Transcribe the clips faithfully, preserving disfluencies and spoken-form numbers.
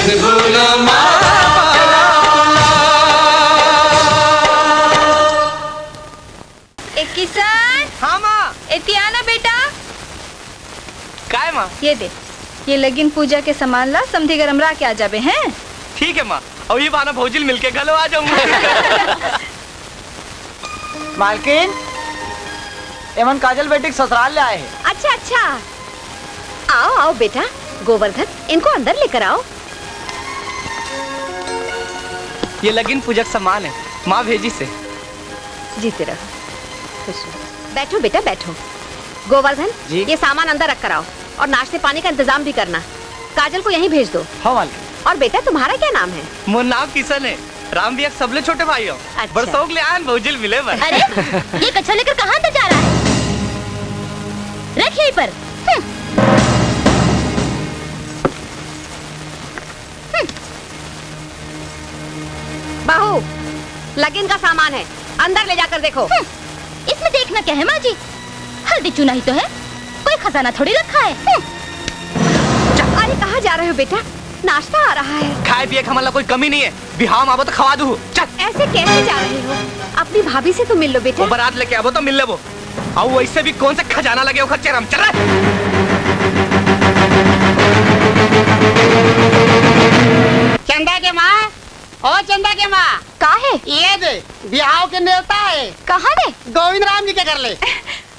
ए किशन, हाँ माँ। एती आना बेटा। काय माँ? ये दे, ये लगिन पूजा के सामान ला समधी घर अमरा के आ जाबे, हैं? ठीक है माँ, अउ ये बहाना भौजी ल मिलके घलो आ जाऊंगा। मालकिन, एमन काजल बेटी के ससुराल ले आए हे। अच्छा, अच्छा। आओ, आओ बेटा, गोवर्धन, इनको अंदर लेकर आओ। ये लगिन पूजा के सामान है, माँ भेजिस हे। जीते रहो, खुश रहो। बैठो बेटा, बैठो। गोवर्धन, जी। ये सामान अंदर रख कर आओ और नाश्ते पानी का इंतजाम भी करना। काजल को यहीं भेज दो। हाँ, मालकिन। और बेटा, तुम्हारा क्या नाम है? मोर नाम किशन है। राम भैया के सबले छोटे भाई हो। अच्छा। बड़ शौक ले आन भौजी ल मिले बर। अरे, ये कचरा लेकर कहाँ अंदर जा रहा है? रख यहीं पर। हम्म। हम्म। बहू, लगिन का सामान है, अंदर ले जाकर देखो। हम्म। इसमें देखना क्या है माँ जी? हल्दी चूना ही तो है, कोई खजाना थोड़ी रखा है। हम्म। अरे, कहाँ जा रहे हो बेटा? नाश्ता आ रहा है। खाए पिए के हमन ला कोई कमी नहीं है, बिहाव में आबो तो खवा दूँ। चल। ऐसे कैसे जा रहे हो? अपनी भाभी से तो मिल लो बेटा। वो बारात लेके आबो तो मिल लेबो। अउ वैसे भी कौन से खजाना लगे ओखर चेहरा में, चल रे। चंदा के माँ, ओ चंदा के माँ। का है? ये दे, बिहाव के नेवता है। कहाँ ले? गोविंद राम जी के घर ले।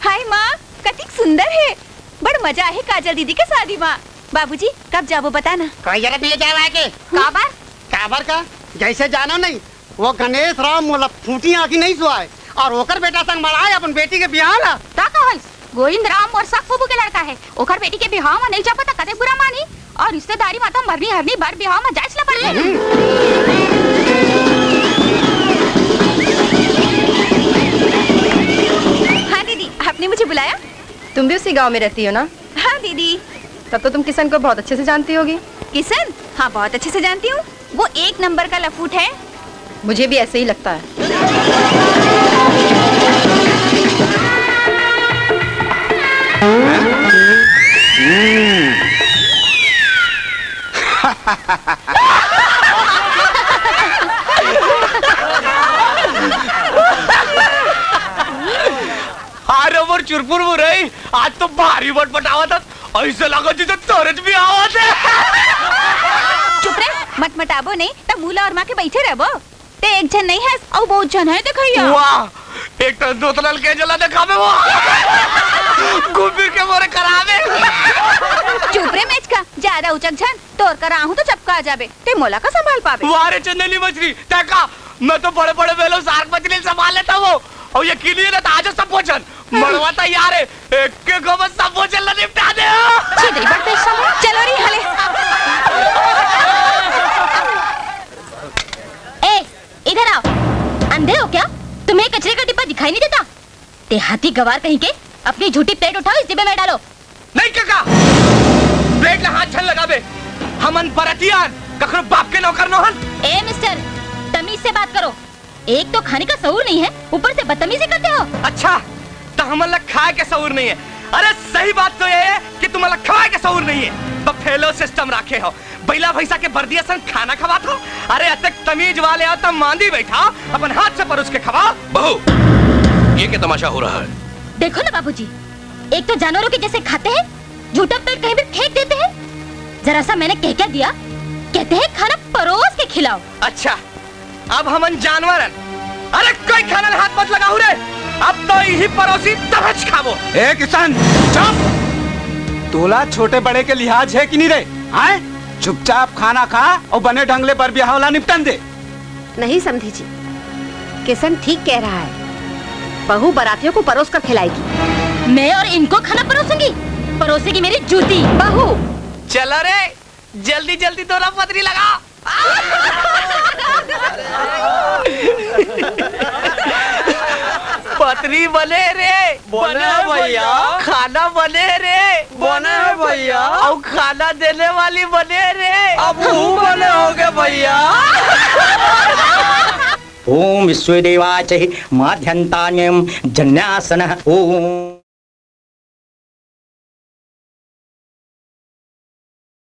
हाय माँ, कतिक सुंदर है। बड़ मजा आहे काजल दीदी के शादी मा। बाबूजी, कब जाबो बता ना। कोई जरूरत नहीं है जाए आए के। काबर? काबर का? जैसे जानो नहीं, वो गणेश राम मोला फूटी आँखी नहीं सुआए और ओकर बेटा संग मड़ाए अपन बेटी के बिहाव ला। ता का होइस? गोविंद राम मोर सक फूफू के लड़का है, ओकर बेटी के बिहाव मा नहीं जाबो ता कते बुरा मानी। और रिश्तेदारी मा तो मरनी हरनी भर बिहाव मा जाएच ला पड़थे। हाँ दीदी, आपने मुझे बुलाया? तुम भी उसी गांव में रहती हो ना? हाँ दीदी। तब तो तुम किशन को बहुत अच्छे से जानती होगी। किशन? हाँ, बहुत अच्छे से जानती हूँ। वो एक नंबर का लफूट है। मुझे भी ऐसे ही लगता है। अरे मोर चुरपुर मुरई, आज तो भारी मटमटावत हस, ऐसे लागत जैसे तोरेच बिहाव होत हे। चुप रे, मटमटाबो नहीं, त मुंह ला ओरमा के बैठे रहबो। ते एक झन नहीं हस, अउ बहुत झन है देखइया। वाह, एक ठन दोतनल के जला देखाबे वो। घूम फिर के मोरे कराबे। चुप रे मेचका, ज्यादा उचक झन, तोर करा आहूं तो चपका जाबे, ते मोला का संभाल पाबे? वाह रे चंदेली मछली, ते का, मैं तो बड़े-बड़े बेलो शार्क मछली संभाल लेता हूँ। अउ यकीन नहीं ना, तो आज सब भोजन मड़वा तैयार है, एक के गो में सब भोजन ला निपटा दे। छी, दई बड़ पैसा है। चलो रे, हले। ए, इधर आओ। अंधे हो क्या? तुम्हें कचरे का डिब्बा दिखाई नहीं देता? देहाती गवार कहीं के, अपनी झूठी प्लेट उठाओ, इस डिब्बे में डालो। नहीं कका, प्लेट ला हाथ झन लगाबे, हमन बरतियान, कखरो बाप के नौकर नोहन। ए मिस्टर, तमीज से बात करो। एक तो खाने का सहूर नहीं है, ऊपर से बदतमीजी करते हो। अच्छा, तो हमन ला खाए के सहूर नहीं है। अरे सही बात तो ये है कि तुमन ला खवाए के सहूर नहीं है, बफेलो सिस्टम राखे हो। बइला भैंसा के बरदी असन खाना खवात हो? अरे अतेक तमीज वाले हो त मांदी बैठाओ, अपन हाथ से परोस के खवाओ। बहू, ये क्या तमाशा हो रहा है? देखो ना बाबूजी, एक तो जानवरों के जैसे खाते हैं, झूठा पेट कहीं भी फेंक देते हैं। जरा सा मैंने कह क्या दिया, कहते हैं खाना परोस के खिलाओ। अच्छा, अब हमन जानवर हन। अरे कोई खाना में हाथ मत लगाहू रे, अब तो इही परोसी तभच खाबो। ए किशन, चुप! तोला छोटे बड़े के लिहाज है कि नहीं रे? हैं? चुपचाप खाना खा अउ बने ढंग ले बर बिहाव ला निपटन दे। नहीं समधी जी, किशन ठीक कह रहा है। बहू बारातियों को परोस कर खिलाएगी। मैं और इनको खाना परोसूंगी? परोसेगी मेरी जूती। बहू। चलो रे, जल्दी जल्दी दोना पतरी लगा। पतरी बने रे। बने भैया। खाना बने रे। बने भैया। अउ खाना देने वाली बने रे। अब वो बने होगे भैया। ओम विश्व देवाय च माध्यन्तायं जन्यासनः। ओम।